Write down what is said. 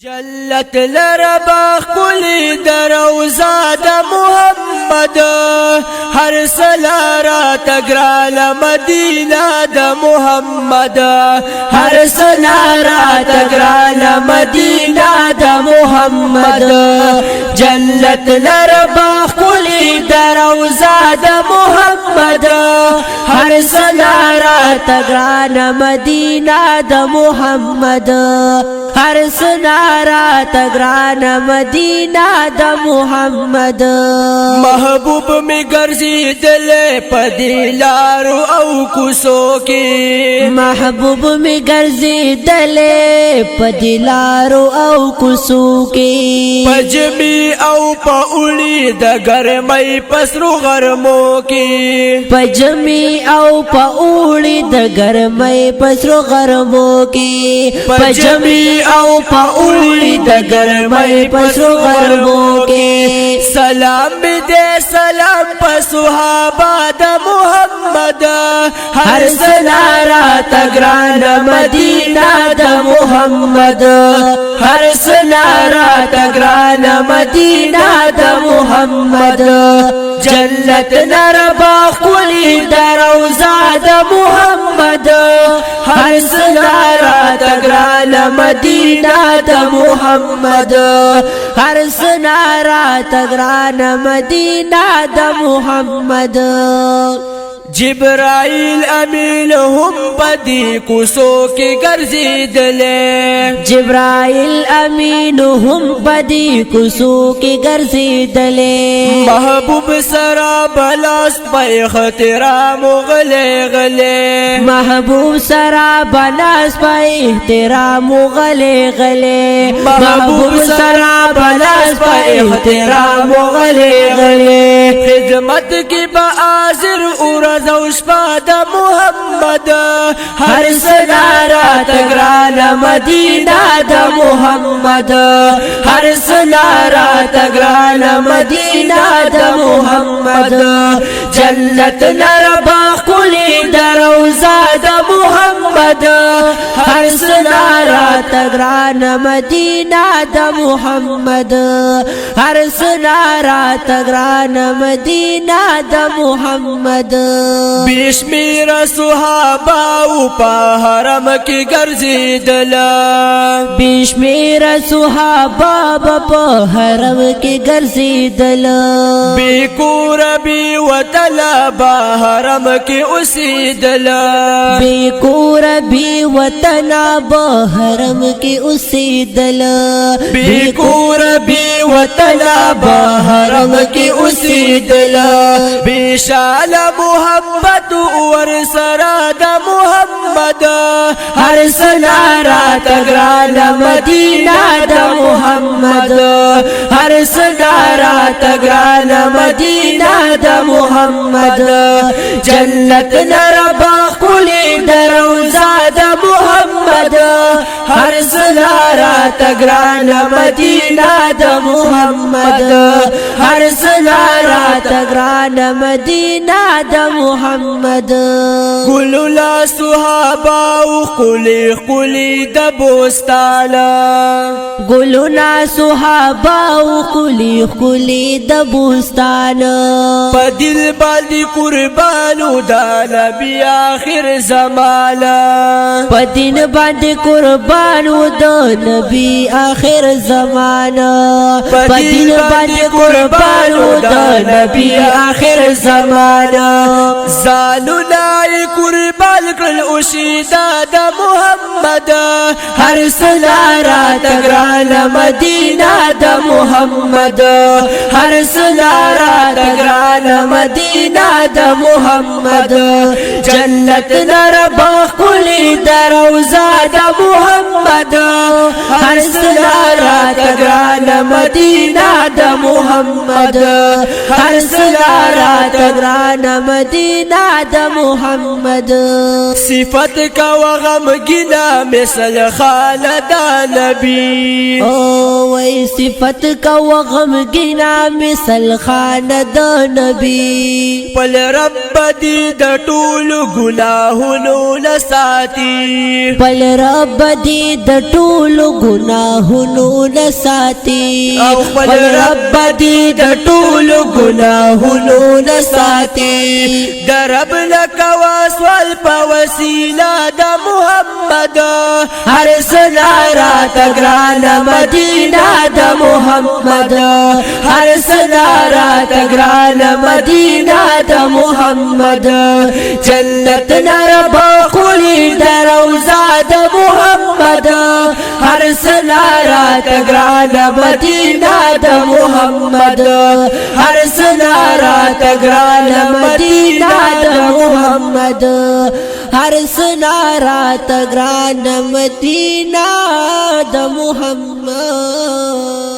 جلت لربا خپل دروزه د محمد، هر سلارا تګرال مدینه د محمد، هر سلارا تګرال مدینه د محمد. جلت لربا خپل دروزه د محمد، هر سلارا تګران مدینه د محمد، هر سنارا تګران مدینه د محمد. محبوب می ګرځي دل پدی لارو او کوسو کې، محبوب می ګرځي دل پدی لارو او کوسو کې، پجمی او پاولی د ګرمۍ پسرو غرمو کې، پجمی او پاولی د ګرمۍ پسرو غرمو کې، پجمی او پاولی د ګرمۍ پسرو غرمو کې. سلام دې سلام په صحابه د محمد، هر سلارا تګران مدینه د محمد، هر سلارا تګران مدینه د محمد. جنت نربا خلی دروزه د محمد، هر سلارا تګران مدینه د محمد، هر سلارا تګران مدینه د محمد. جبرائیل امین هم پدی کوسو کې ګرځیدلې، جبرائیل امین هم پدی کوسو کې ګرځیدلې، محبوب سرا بلاس په احترام غلې غلې، محبوب سرا بلاس په احترام غلې غلې، محبوب سرا بلاس په احترام غلې غلې. خدمت کې به حاضر ورځ او شپه د محمد، هر سلارا تګران مدینه د محمد، هر سلارا تګران مدینه د محمد. جنت نربا خلی دروزه د محمد، هر سلارا تګران مدینه د محمد، هر سلارا تګران مدینه د محمد. بشمیر صحابه او په حرم کې ګرځیدل، بشمیر صحابه په حرم کې ګرځیدل، بی کور بی وطن په حرم کې اوسیدل، بی کور بی وطن په حرم کې اوسیدل، بی کور بی وطن په حرم کې اوسیدل. بشال محبت ور سره د محمد، هر سلارا تګران مدینه د محمد، هر سلارا تګران مدینه د محمد. جنت نربا خلی دروزه د محمد، هر سلارا تګران مدینه د محمد، هر سلارا تګران مدینه د محمد. ګلولا صحابه او خلی خلی د بوستان، ګلونا صحابه او خلی خلی د بوستان، په دل باندې قربانو د نبی آخر زمانہ، په دین باندې قربانو د نبی آخر زمانہ، په دین باندې قربانو د نبی آخر زمانہ. زالونا قربان کړل او شیدا د محمد، هر سلارا تګران مدینه د محمد، هر سلارا تګران مدینه د محمد. جنت نربا خلی دروزه د محمد، هر سلارا تګران مدینه د محمد، هر سلارا تګران مدینه د محمد. صفت کا وغم گنا مثل خالد نبی، او وای صفت کو غمګینا مثل خان د نبی. پل رب دی د ټول ګناهونو لساتی، پل رب دی د ټول ګناهونو لساتی، او خپل رب دی د ټول ګناهونو لساتی. د رب لکوا سوال په وسیله د محمد، هر سلارا تګران مدینه د محمد، هر سلارا تګران مدینه د محمد. جنت نرب خلی دروزه د محمد، هر سلارا تګران مدینه د محمد، هر سلارا تګران مدینه د محمد، هر سلارا تګران مدینه د محمد.